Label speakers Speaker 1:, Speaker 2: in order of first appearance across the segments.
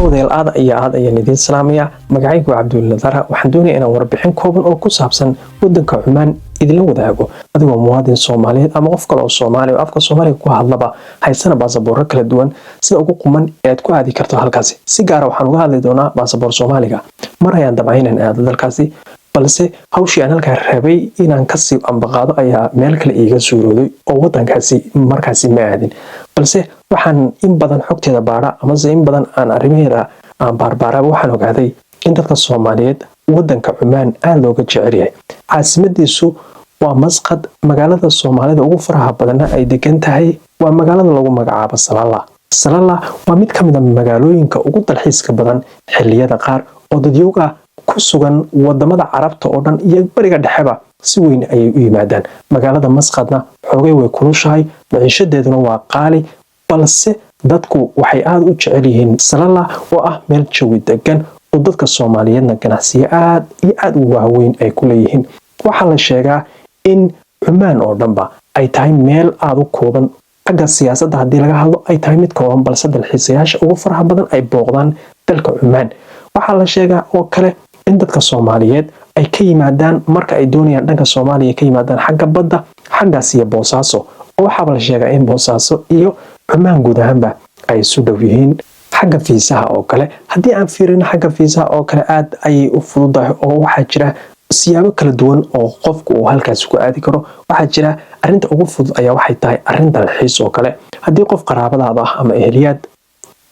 Speaker 1: Daawadayaal, aad iyo aad ayaan idiin salaamayaa. Magacaygu waa Cabdulla Nadara. Waxaan doonayaa inaan warbixin kooban oo ku saabsan wadanka Cumaan idinla wadaago. Adigoo muwaadin Soomaaliyeed ama qof kale oo Soomaali oo afka Soomaaliga ku hadlaba, haysana baasaboorro kala duwan, sida ugu quman ee aad ku aadi karto halkaasi. Si gaara waxaan uga hadli doonaa baasaboor Soomaaliga. Mar ayaan damcay inaan aado dalkaasi, balse hawshii aan halkaa rabay inaan kasii ambaqaado ayaa meel kale iiga suurooday oo wadankaasi markaasi ma aadin. Balse waxaan in badan xogteeda baadha amase in badan aan arrimaheeda aan baarbaaraba, waxaan ogaaday in dadka Soomaaliyeed wadanka Cumaan aada looga jecel yahay. Caasimadiisu waa Masqad. Magaalada Soomaalida ugu faraha badanna ay degan tahay waa magaalada lagu magacaabo Salala. Salala waa mid ka mid a magaalooyinka ugu dalxiiska badan xilliyada qaar, oo dadyooga ku sugan wadamada Carabta oo dhan iyo Bariga Dhexeba si weyn ayay u yimaadaan. Magaalada Masqadna xoogay way kulushahay, maciishadeeduna waa qaali, balse dadku waxay aada u jecel yihiin Salala oo ah meel jawi degan oo dadka Soomaaliyeedna ganacsiyo aad iyo aada u waaweyn ay ku leeyihiin. Waxaa la sheegaa in Cumaan oo dhanba ay tahay meel aada u kooban. Xagga siyaasadda haddii laga hadlo ay tahay mid kooban, balse dalxiisayaasha ugu faraha badan ay booqdaan dalka Cumaan. Waxaa la sheegaa oo kale in dadka Soomaaliyeed ay ka yimaadaan, marka ay doonayaan dhanka Soomaaliya ka yimaadaan, xagga badda, xaggaas iyo Boosaaso, oo waxaaba la sheegaa in Boosaaso iyo Cumaan guud ahaanba ay isu dhow yihiin. Xagga fiisaha oo kale haddii aan fiirino, xagga fiisaha oo kale aad ayay u fududahay, oo waxaa jira siyaabo kala duwan oo qofku uu halkaasi ku aadi karo. Waxaa jira arrinta ugu fudud ayaa waxay tahay arrin dalxiis oo kale. Haddii qof qaraabadaada ah ama eheliyaad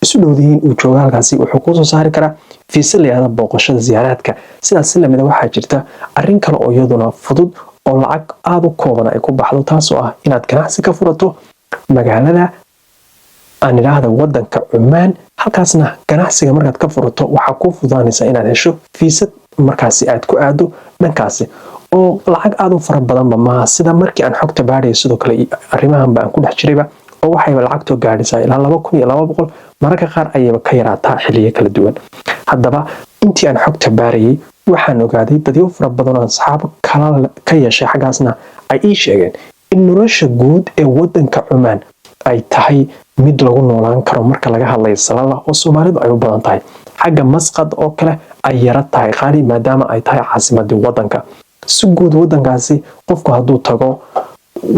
Speaker 1: isu dhowdihiin uu joogo halkaasi, wuxuu kusoo saari karaa fiise la yihahda booqashada siyaaraadka. Sidaas si lamida waxaa jirta arrin kale oo iyaduna fudud oo lacag aada u kooban ay ku baxdo, taasoo ah inaad ganacsi ka furato magaalada, aan idhaahda wadanka Cumaan. Halkaasna ganacsiga markaad ka furato, waxaa kuu fududaanaysa inaad hesho fiisad markaasi aad ku aado dhankaasi, oo lacag aada u fara badanba maaha, sida markii aan xogta baadhaya sidoo kale arrimahanba aan ku dhex jirayba, oo waxayba lacagtoo gaadhaysaa ilaa 2200, mararka qaar ayayba ka yaraataa xiliyo kala duwan. Haddaba intii aan xogta baarayay, waxaan ogaaday dadyo fara badan oo asxaab kala ka yeeshay xaggaasna ay ii sheegeen in nolosha guud ee wadanka Cumaan ay tahay mid lagu noolaan karo marka laga hadlayo Salala oo Soomaalidu ay u badan tahay. Xagga Masqad oo kale ay yara tahay qaali, maadaama ay tahay caasimadii wadanka. Si guud wadankaasi qofku hadduu tago,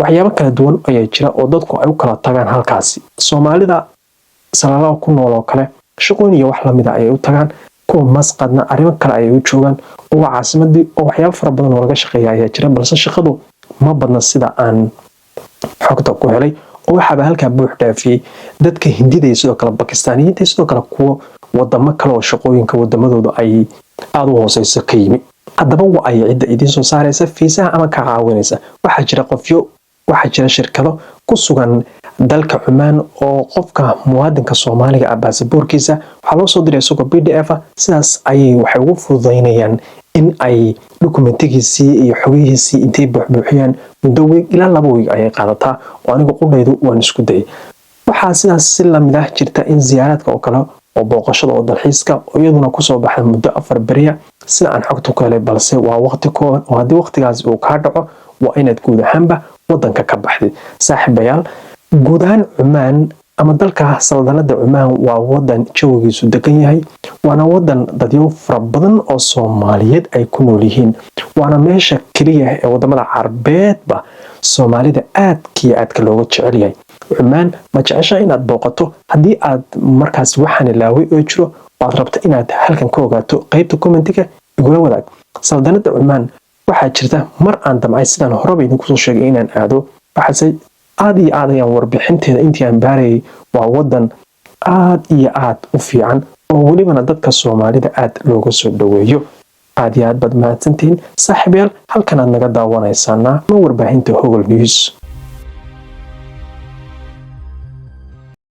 Speaker 1: waxyaabo kala duwan ayaa jira oo dadku ay u kala tagaan halkaasi. Soomaalida Salala ku nool oo kale shaqooyin iyo wax lamida ayay u tagaan, kuwa Masqadna arrimo kale ayay u joogaan, oo waa caasimadii oo waxyaabo fara badan oo laga shaqeeya ayaa jira, balse shaqadu ma badna sida aan xogta ku helay, oo waxaaba halkaa buux dhaafiyey dadka Hindida iyo sidoo kale Bakistaaniyiinta iyo sidoo kale kuwo wadamo kale oo shaqooyinka wadamadooda ay aada u hooseyso ka yimi. Haddaba wa ay cidda idiin soo saaraysa fiisaha ama ka caawinaysa? Waxaa jira qofyo, waxaa jira shirkado ku sugan dalka Cumaan, oo qofka muwaadinka Soomaaliga ah baasaboorkiisa waxaa loo soo diray isagoo PDF ah. Sidaas ayay waxay ugu fududaynayaan in ay dokumentigiisii iyo xogihiisii intay buuxbuuxiyaan. Muddo week ilaa 2 week ayay qaadataa, oo anigu qudhaydu waan isku dayay. Waxaa sidaas si lamid ah jirta in siyaaraadka oo kale oo booqashada oo dalxiiska oo iyaduna kusoo baxda muddo 4 beriya, sida aan xogta ku helay, balse waa waqti kooban, oo haddii waqtigaasi uu kaa dhaco waa inaad guud ahaanba wadanka ka baxdid. Saaxiibayaal, guud ahaan Cumaan ama dalka Saldanada Cumaan waa wadan jawigiisu degan yahay, waana wadan dadyo fara badan oo Soomaaliyeed ay ku nool yihiin, waana meesha keliya ee wadamada Carbeedba Soomaalida aadkiyo aadka looga jecel yahay. Cumaan ma jecesha inaad booqato? Haddii aad markaas waxaan ilaaway oo jiro oo aad rabto inaad halkan ka ogaato, qeybta commentiga igula wadaag. Saldanada Cumaan waxaa jirta mar aan damcay, sidaan horeba idinku soo sheegay, inaan aado, waxaase aad iyo aad ayaan warbixinteeda intii aan baarayay, waa wadan aad iyo aad u fiican oo welibana dadka Soomaalida aad looga soo dhoweeyo. Aad iyo aad baad mahadsantihiin, saaxiibayaal. Halkan aad naga daawanaysaana ma warbaahinta Hogol News.